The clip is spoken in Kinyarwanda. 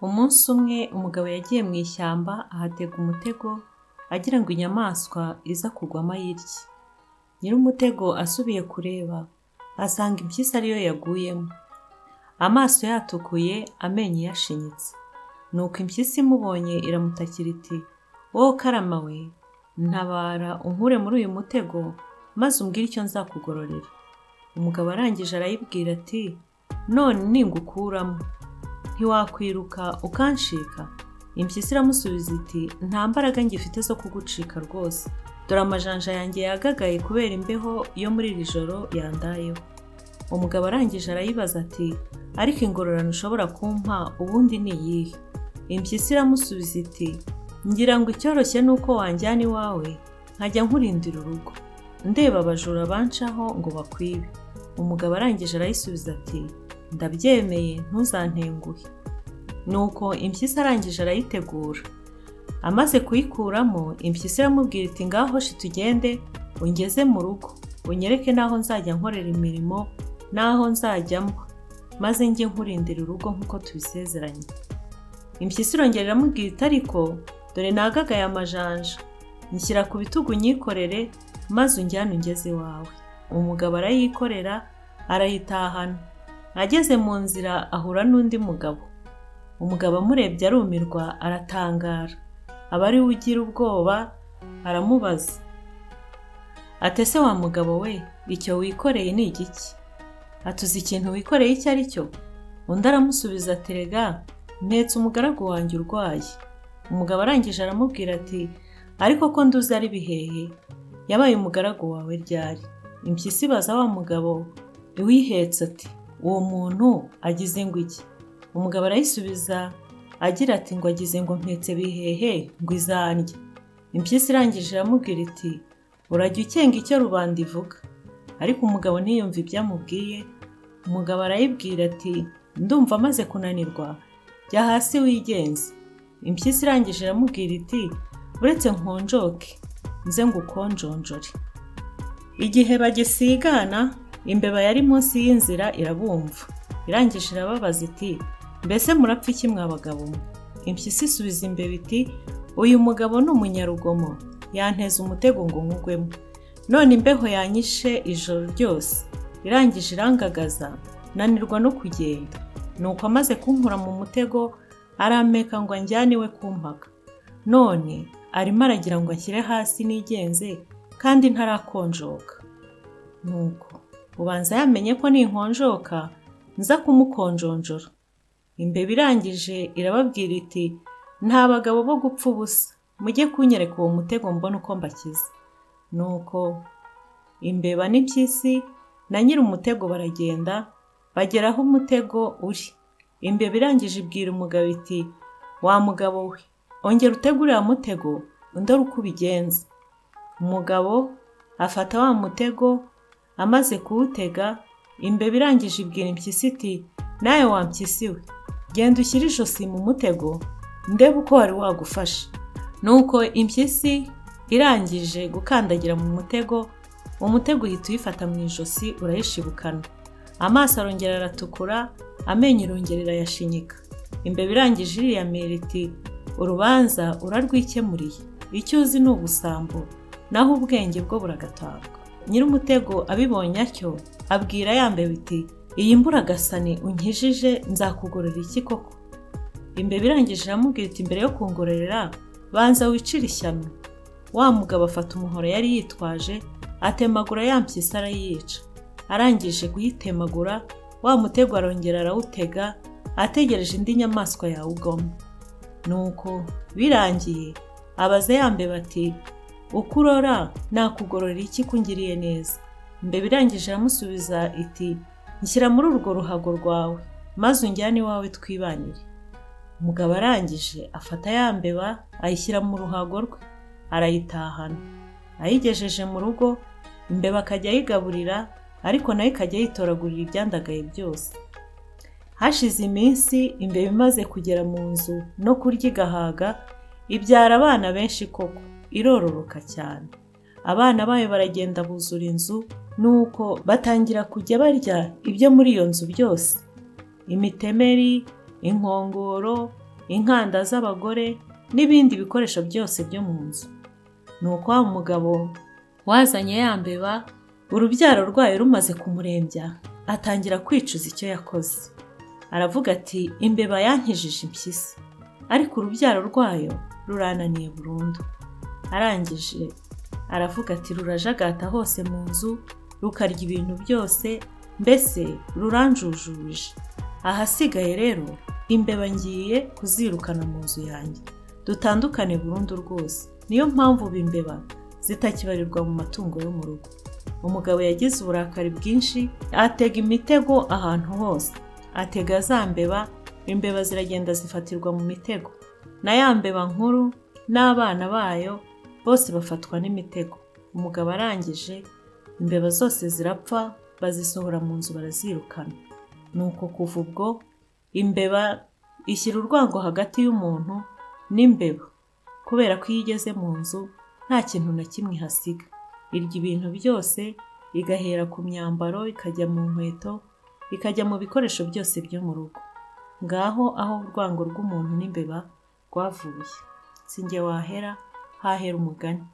Umunsi umwe umugabo yagiye mu ishyamba ahatega umutego agira ngo inyamaswa iza kugwamo ayirye. Nyir'umutego asubiye kureba asanga impyisi ariyo yaguyemo, amaso yatukuye, amenyo yashinyitse. Nuko impyisi imubonye iramutakira iti: "Wowe karama we, ntabara unkure muri uyu mutego maze umbwire icyo nzakugororera." Umugabo arangije arayibwira ati: "None ningukuramo ntiwakwiruka ukancika?" Impyisi iramusubiza iti: "Nta mbaraga ngifite zo kugucika rwose, dore amajanja yanjye yagagaye kubera imbeho yo muri iri joro yandayeho." Umugabo arangije arayibaza ati: "Ariko ingororano ushobora kumpa ubundi ni iyihe?" Impyisi iramusubiza iti: "Ngira ngo icyoroshye ni uko wanjyana iwawe nkajya nkurindira urugo, ndeba abajura bancaho ngo bakwibe." Umugabo arangije arayisubiza ati: "Ndabyemeye, ntuzantenguhe." Nuko impyisi arangije arayitegura. Amaze kuyikuramo, impyisi iramubwira iti: "Ngaho shi tugende ungeze mu rugo, unyereke n'aho nzajya nkorera imirimo n'aho nzajya mba, maze njye nkurindira urugo nk'uko tubisezeranye." Impyisi irongera iramubwira iti: "Ariko dore nagagaye amajanja, nshyira ku bitugu unyikorere maze unjyane ungeze iwawe." Umugabo arayikorera arayitahana. Ageze mu nzira ahura n'undi mugabo. Umugabo amurebye arumirwa, aratangara, aba ari we ugira ubwoba, aramubaza ati: "Ese wa mugabo we, icyo wikoreye ni igiki? Ati uzi ikintu wikoreye icyo ari cyo?" Undi aramusubiza ati: "Rega mpetse umugaragu wanjye urwaye." Umugabo arangije aramubwira ati: "Ariko ko nduzi ari bihehe, yabaye umugaragu wawe ryari?" Impyisi ibaza wa mugabo wihetse ati: "Uwo muntu agize ngo iki?" Umugabo arayisubiza agira ati: "Ngo agize ngo mpetse bihehe, ngo izandye." Impyisi irangije iramubwira iti: "Urajya ukenga icyo rubanda ivuga." Ariko umugabo ntiyumve ibyo amubwiye. Umugabo arayibwira ati: "Ndumva amaze kunanirwa, jya hasi wigenze." Impyisi irangije iramubwira iti: "Uretse nkonjoke nze ngukonjonjore." Igihe bagisigana, imbeba yari munsi y'inzira irabumva. Irangije irababaza iti: "Mbese murapfa iki mwa bagabo mwe?" Impyisi isubiza imbeba iti: "Uyu mugabo ni umunyarugomo, yanteze umutego ngo nkugwemo, none imbeho yanyishe ijoro ryose, irangije irangagaza nanirwa no kugenda. Nuko amaze kunkura mu mutego arampeka ngo anjyane iwe kumpaka, none arimo aragira ngo anshyire hasi nigenze kandi ntarakonjoka. Nuko ubanza yamenye ko ninkonjoka nza kumukonjonjora." Imbeba irangije irababwira iti: "Nta bagabo bo gupfa ubusa, mujye kunyereka uwo mutego mbone uko mbakiza." Nuko imbeba n'impyisi na nyiri umutego baragenda bagera aho umutego uri. Imbeba irangije ibwira umugabo iti: "Wa mugabo we, ongera utege uriya mutego undore uko ubigenza." Umugabo afata wa mutego, amaze kuwutega, imbeba irangije ibwira impyisi iti: "Nawe wa mpyisi we, genda ushyire ijosi mu mutego ndebe uko wari wagufashe." Nuko impyisi irangije gukandagira mu mutego, umutego uhita uyifata mu ijosi urayishibukana, amaso arongera aratukura, amenyo irongera irayashinyika. Imbeba irangije iriyamira iti: "Urubanza urarwikemuriye, icyo uzi ni ubusambo, naho ubwenge bwo buragatabwa." Nyir'umutego abibonye atyo abwira ya mbeba iti: "Iyi mburagasani unkijije nzakugorora iki koko?" Imbeba irangije iramubwira iti: "Mbere yo kungororera banza wicire ishyano." Wa mugabo afata umuhoro yari yitwaje, atemagura ya mpyisi arayica. Arangije kuyitemagura, wa mutego arongera arawutega, ategereje indi nyamaswa yawugwamo. Nuko birangiye abaza ya mbeba ati: "Uko urora nakugororera iki ko ungiriye neza?" Imbeba irangije iramusubiza iti: "Nshyira muri urwo ruhago rwawe maze unjyane iwawe twibanire." Umugabo arangije afata ya mbeba ayishyira mu ruhago rwe, arayitahana. Ayigejeje mu rugo, imbeba akajya ayigaburira, ariko nayo ikajya yitoragurira ibyandagaye byose. Hashize iminsi, imbeba imaze kugera mu nzu no kurya igahaga, ibyara abana benshi koko, irororoka cyane. Abana bayo baragenda buzura inzu, nuko batangira kujya barya ibyo muri iyo nzu byose: imitemeri, inkongoro, inkanda z'abagore n'ibindi bikoresho byose byo mu nzu. Nuko wa mugabo wazanye ya mbeba, urubyaro rwayo rumaze kumurembya, atangira kwicuza icyo yakoze. Aravuga ati: "Imbeba yankijije impyisi, ariko urubyaro rwayo rurananiye burundu." Arangije aravuga ati: "Rurajagata hose mu nzu, rukarya ibintu byose, mbese ruranjujubije. Ahasigaye rero imbeba ngiye kuzirukana mu nzu yanjye, dutandukane burundu rwose." Niyo mpamvu ubu imbeba zitakibarirwa mu matungo yo mu rugo. Umugabo yagize uburakari bwinshi, atega imitego ahantu hose, atega za mbeba. Imbeba ziragenda zifatirwa mu mitego, na ya mbeba nkuru n'abana bayo bose bafatwa n'imitego. Umugabo arangije, imbeba zose zirapfa, bazisohora mu nzu, barazirukana. Nuko kuva ubwo imbeba ishyira urwango hagati y'umuntu n'imbeba, kubera ko iyo igeze mu nzu nta kintu na kimwe ihasiga. Irya ibintu byose, igahera ku myambaro, ikajya mu nkweto, ikajya mu bikoresho byose byo mu rugo. Ngaho aho urwango rw'umuntu n'imbeba rwavuye. Si njye wahera, hahera umugani.